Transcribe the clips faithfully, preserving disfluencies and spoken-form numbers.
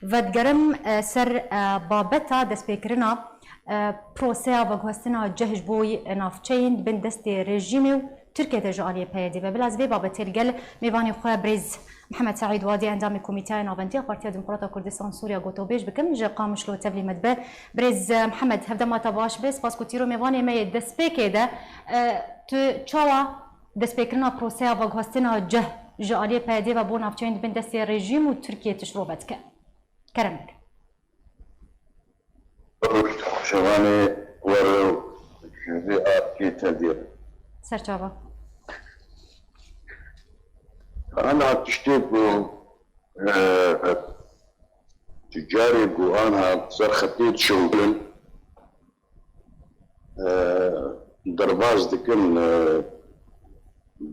Vedigerim, e, ser, e, babeta destpêkirina, e, proseya veguhestina ceh ji bo navçeyên di bin destê rejîmê û Tirkiyê de ji aliyê P Y D ve. Bila ez vê babetê li gel mêvanê xwe birêz Mihemed Seîd Wadî, endamê Komîteya Navendî ya Partiya Demokrata Kurdistan Sûriya gotobêj bikim, ji Qamişlo tevlî me dibe. Birêz, e, Mihemed, hevdema te baş be. Spas ku tîro mêvanê me yê destpêkê de, e, tu çawa destpêkirina proseya veguhestina ceh ji aliyê P Y D ve bo navçeyên di bin destê rejîm û Tirkiyê tişt rove dike? Kerem bike. Roj xweş, şevanê were û ji vê astê tevdê re. Serçava. Ana tiştê ku, e, tucarê ku ana ser xetê dişewilin, e, derbas dikin, e,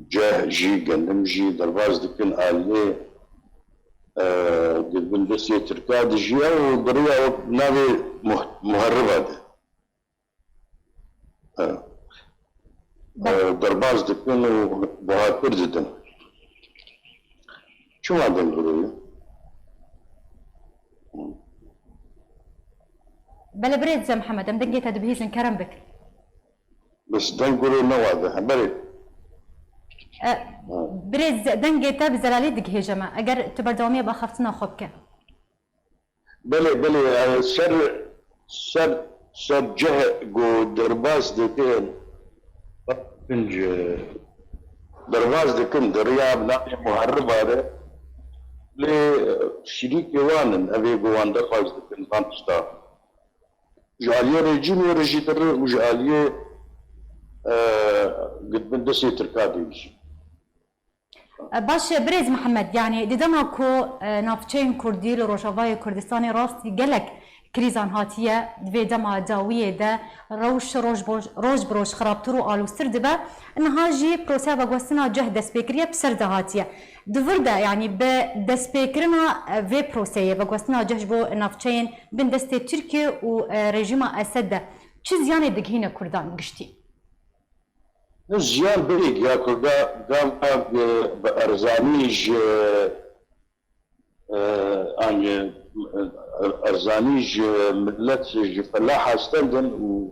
ceh jî, gendim jî derbas dikin aliyê, e, di bin destê Tirka dijî ew bi rêya wek navê muh-, muheriba de, e, e, derbas dikin û buhatir didin. Çima deng hurê ye? Belê birêz Mihemed, em dengê te dibihîzin, kerem bik. Bes deng hurê ne wade, he, belê. E, birêz dengê te bi zelalî digihêje me. Eger tu berdewamiya bi axaftina xwe bike. Belê, belê, e, ser, ser, ser ceh ku derbas dikin, derbas dikin, di riya navê muheriba re, lê, e, şirîkê wan in, ev ê ku wan derbas dikin, van tişta. Ji aliyê rejîmê re jî dirin û ji aliyê, e, di bin destê Tirka de jî. E, baş e, birêz Mihemed, yanî di dema ku, e, navçeyên Kurdî li Rojavayê Kurdistanê rastî gelek krîzan hatiye, di vê dema dawiyê de rewş roj bo-, roj bi roj xirabtir û aloztir dibe. Niha jî proseya veguhestina ceh dest pê kiriye, bi ser de hatiye. Di vir de, yanî bi destpêkirina, e, vê proseyê, veguhestina ceh ji bo navçeyên bin destê Tirkiye û, e, rejîma Esed de çi ziyanê digihîne Kurdan giştî? Ziyan berê giha Kurda, gava bi, bi erzanî ji, e, anî, e, erzanî ji milet, ji felaha stendin û,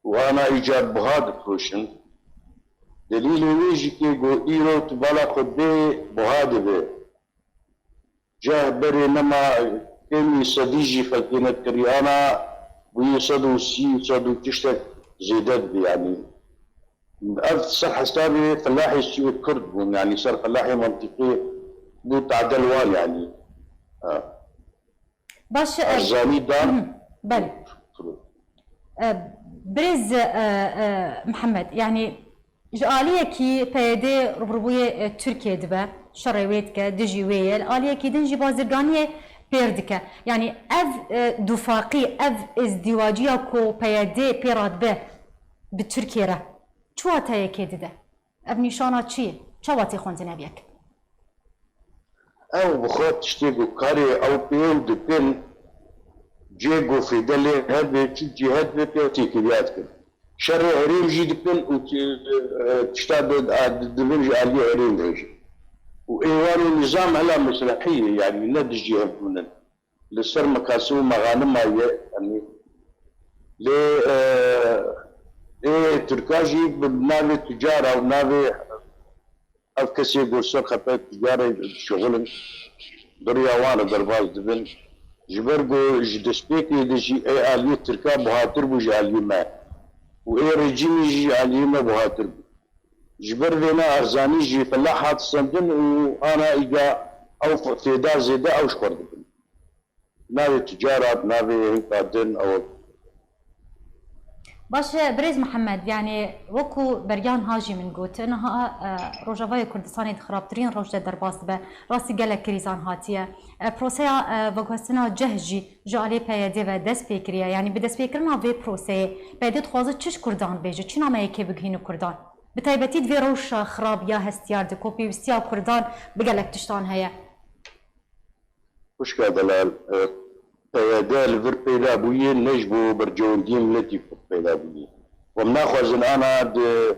û ana îcar buha difiroşin. Delîlê wê jî kê ku îro tu bala xwe dê buha dibe. Ceh berê nema kêmî sedî jî xelkê nedikirî, ana bûye sed û sî û sed û tiştek zêde dibe, yanî. Ev ser hesabê felahê Sû-, Kurd bûn, yanî ser felahê mentiqî bû tadel wan, yanî. Ha. Baş e, Erzanî da. Hı hı, belê. E, birêz, e, e, Mihemed, yanî ji aliyekî P Y D rûbirûbûyê, e, Tirkiye dibe, şerê wê dike, dijî wê ye, li aliyekî din jî bazirganiyê pêr dike. Yanî ev, e, dufaqî, ev îzdîwaciya ku P Y D pê radibe bi Tirkiye re çi wateyekê dide? Ev nîşana çi ye? Çawa tê xwendin ev yek? Ew bi xwe tiştê ku karê ew pê ew dikin, cê ku fêde lê hebe, çi cî hebe pê têkiliya dikin. Şerê herêm jî dikin û ti-, e, tişta di, a, di, dibin ji aliyê herêm re jî. Û êwan û nîzam hela meslehî ye, yanî ne dijî hevbûn in. Li ser mekasib û mexanima ye, yanî lê, e, ê Tirka jî bi navê tucara û navê ev kesê ku ser xeta tucarê dişuxulin, bi riya wan re derbas dibin. Ji ber ku ji destpêkê de jî ê aliyê Tirka buhatir bû ji aliyê me û ê rejîmê jî ji aliyê me buhatir bû. Ji ber vêna erzanî jî felah hat stendin û ana îca ew fe-, fêda zêde ew ji xwe re dibin. Navê tucara, navê hinka din ew. Baş e, birêz Mihemed, yanî wekû beriya niha jî min got, niha, e, Rojavayê Kurdistanê di xirabtirîn rewş de derbas dibe. Rastî gelek krîzan hatiye. E, proseya, e, veguhestina ceh jî ji aliyê P Y D ve dest pê kiriye. Yanî bi destpêkirina vê proseyê, P Y D dixwaze çi ji Kurdan bêje, çi nameyekê bigihîne Kurdan? Bi taybetî di vê rewşa xirab ya hestiyar de ku pêwîstiya Kurdan bi gelek tiştan heye. Xwişka delal, e, P Y D li vir peyda bûye, ne ji bo berjewendiyên miletî Kurd peyda bûye. Em naxwazin ana di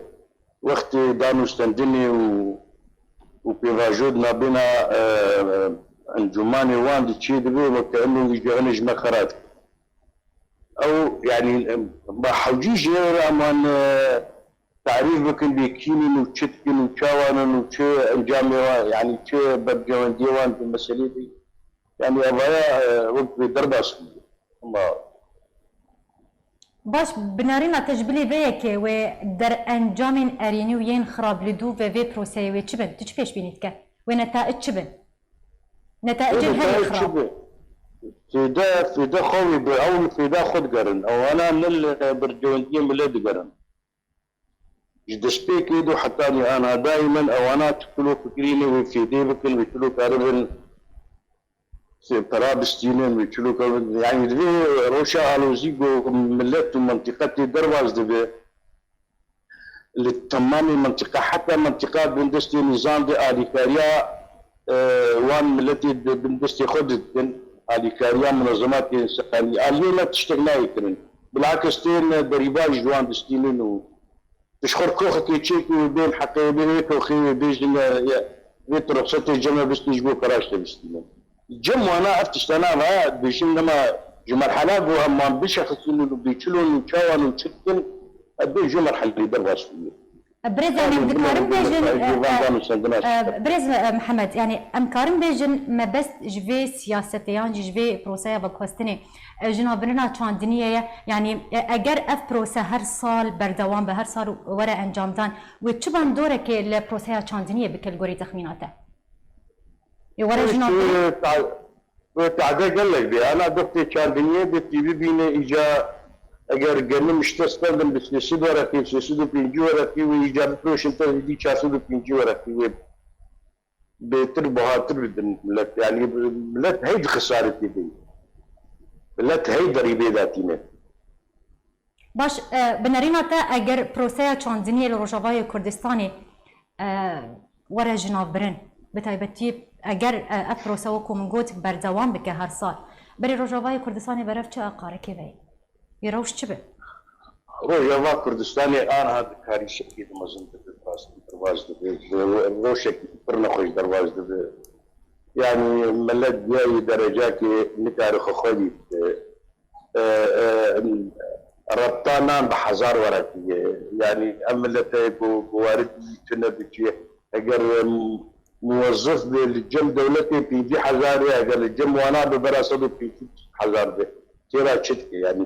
wextê danûstendinê û, û pêvajo di nabêna, e, Encûmanê wan diçê dibe weke eno wî cihane ji me xera dike. Ew, yanî, em, ba hewcî jê re em wan, e, tarîf bikin, bê kî ne û çi dikin û çawa ne û çi encamê wan, yanî çi berjewendiyê wan di meselê de. Yanî evaya, e, wek bê derbas bûye. Ama Baş, bi nerîna te ji bilî vê yekê wê derencamên erênî û yên xirab li dû ve vê proseyê wê çi bin? Tu çi pêşbînî dike? Wê netaic çi bin? Netaicên herî xirab. Fêde, fêde xwe wê bi ew li fêda xwe digerin. Ewana ne li berjewendiyê millet digerin. Ji destpêkê do heta niha ana daimen ewana çilo fikirîne wê fêdê bikin, wê çilo karibin pera bistînin, wê çilo karibin. Yanî divê roşa alozî ku millet û mentiqe tê derbas dibe, li temamê mentiqa, heta mentiqa bindestê nîzam de alîkariya, e, wan miletê di bindestê xwe didikin, alîkariya munezematê însanî. Aliyê me tiştek nayê kirin. Bilakis tên derîba ji wan distînin û tu ji xwe koxekê çêkî wê bên heqê wê bên wê koxê wê bêjin, e, vê tu rexsetê cem e bistî ji bo peraş te bistînin. Cem wana ev tiştana va dibêjin dema ji merhela ku em wan bişexisînin û bêçilon û çawan û çi dikin, ez bê ji merhelê derbas bûye. Birêz, yanî em dikarin bêjin, e, e, birêz, e, Mihemed, yanî em karin bêjin mebest ji vê siyasetê yan jî ji vê proseya veguhestinê, e, jinavbirina çandiniyê ye. Yanî, e, eger ev prose her sal berdewam be, her sal were encamdan, wê çi bandorekê li proseya çandiniyê bike li gorî texmîna te? Ê were jî navê. Wê tade gelek bê. Ana doktê çandiniyê de tî bibîne îca eger genim işte stendin bi sê sed wereqî, sê sed û pêncî wereqî wê îca bifiroşin te zîdî çar sed û pêncî wereqî wê bêtir buhatir bidin millet. Yanî millet hey di xisaretê de. Millet hey derîbê datîne. Baş, e, bi nerîna te eger proseya çandiniyê li Rojavayê Kurdistanê, e, were jinavbirin, bi taybetî eger, e, ev prose wekû min got berdewam bike her sal, berê Rojavayê Kurdistanê berev çi aqarekê veyî? Wî rewş çi be? Rojava Kurdistanê anha di karîşekî di mezin dibe, rastî derbas dibe, di rewşekî pir nexweş derbas dibe. Yanî millet giyayê derecakê nikare xwe xwedî bike. E, e, rebta nan bi hezar wereqî ye. Yanî ev milete ku, ku warid tune biçî, eger, e, muwezzif be li cem dewletê pêncî hezar e, eger li cem wana be bera sed û pêncî hezar be. Têra çi dike yanî?